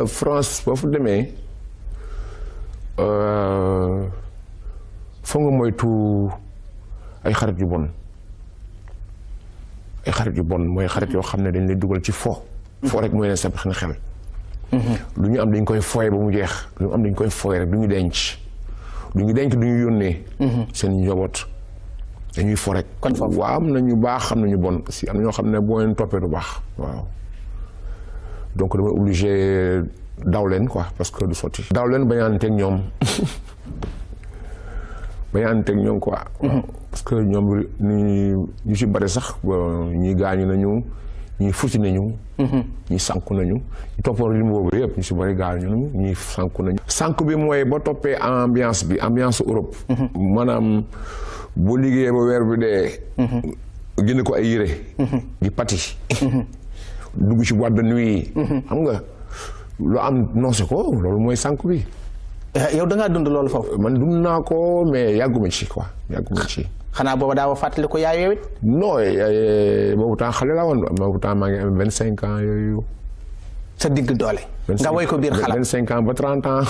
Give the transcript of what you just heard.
France boo fa demee foog nga moytu ay xarit yu bon mooy xarit yoo xam ne dañ lay dugal ci fo rek mooy leen sa xel. lu ñu am dañ koy fooye ba mu jeex lu ñu am dañ koy fooye rek du ñu denc du ñu yónnee. seen njaboot dañuy fo rek. kon foofu waaw am na ñu baax am na ñu bon aussi am na ñoo xam ne boo leen toppee du baax waaw. donc damay obligé daw leen quoi parce que du sotti. daw leen bañ a ànd ak ñoom quoi. parce que ñoom ñu ci bari sax ñii gaañu nañu ñii futi nañu. ñii sànku nañu ñu toppoo li mu boobu yëpp ñu ci bari gaañu nañu ñii sànku nañu. sànku bi mooy ba toppee ambiance Europe. maanaam boo liggéeyee ba weer bi dee. génne ko ay yére. di pati. dugg ci boîte de nuit. xam nga lu am noose ko loolu mooy sànku bi. yow da ngaa dund loolu foofu. man dund naa ko mais yàgguma ci quoi yàgguma ci. xanaa booba daaw fàttali ko yaay yow it. non boobu temps xale laa woon boobu temps maa ngi am 25 ans yooyu. sa digg doole. nga woy ko biir xalaat 25 ans ba 30 ans.